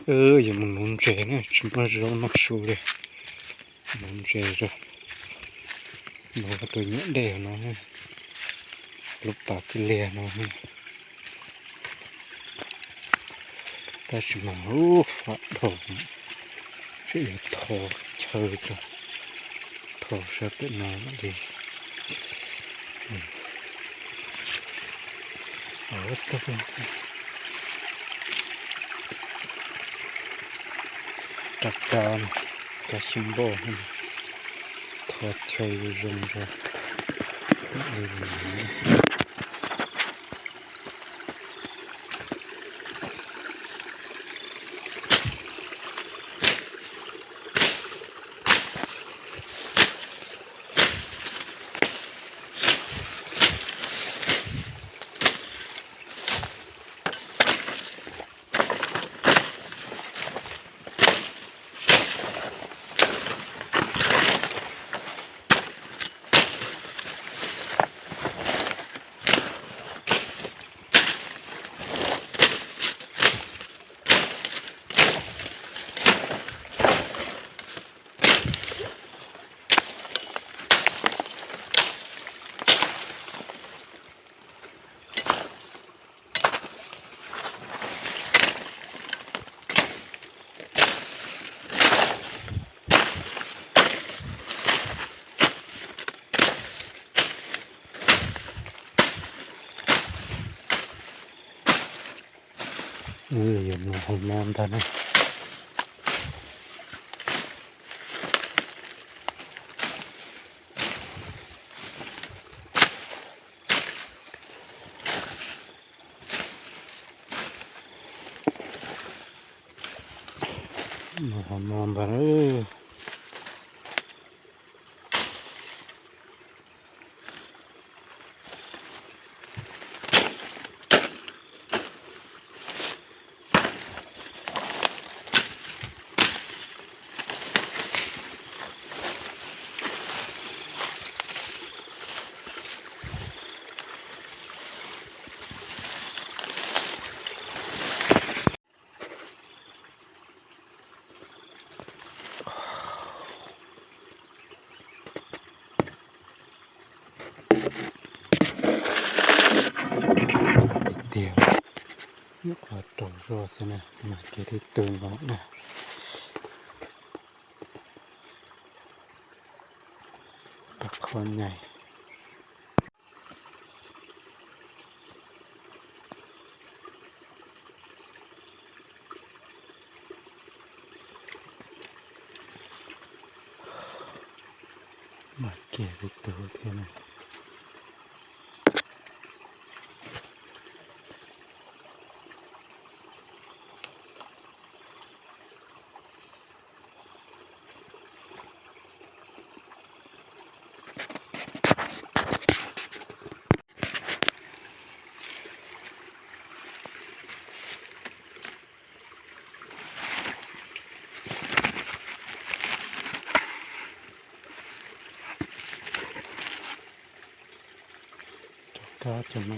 Yog mus nuv ntses na, tsis muaj zaub noj su li. Nuv ntses, nuv tus nyuam dej no, lub pas kwj liag no. Tab sis mas ub, fam dhau, tseem yuav tho chaw tso, tho sab pem no li. Rov qab, rov qab xyov npoj, tho chaw zoo zoo. Yuav mus hauv no ntag na. Mus hauv no ntag. Tiag, nyuam qhuav raug zog xwb na, mas kev twb tu los na. Rov qhov nyais. Mas kiag li tus thiab na. Rov qab cov no.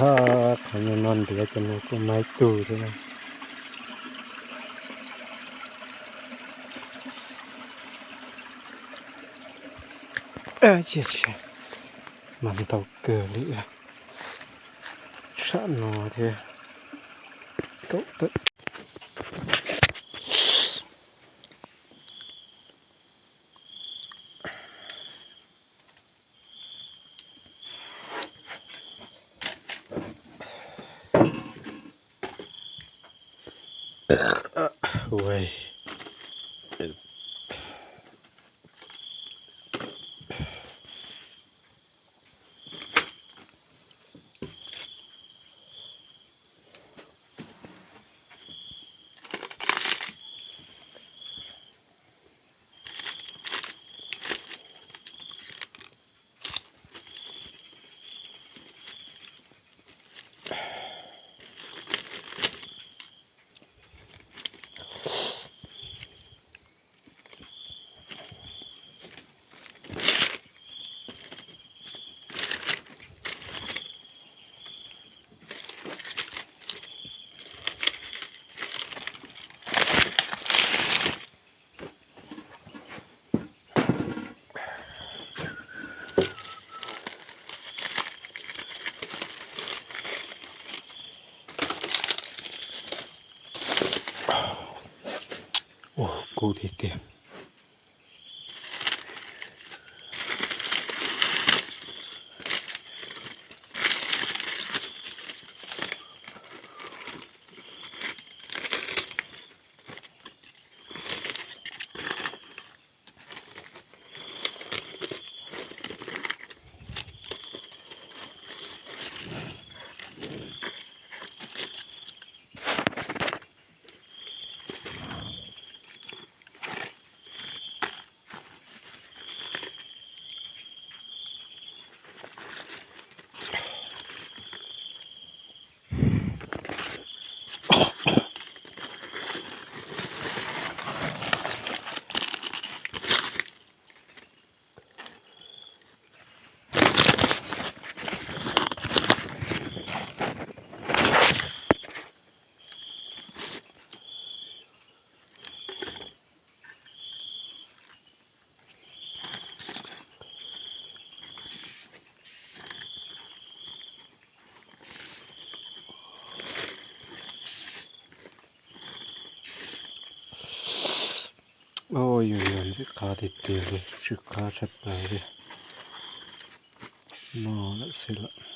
Qhov no no ntiav ces no kuj maib tug thiab na. Mas ntau kawg li, tsam no thiab. Kaum tawm. Ua kub tiag tiag. Yus yog ntxim qab tiag tiag li, tsw qab tshaj plaws li. Noj lawm xwb lawm.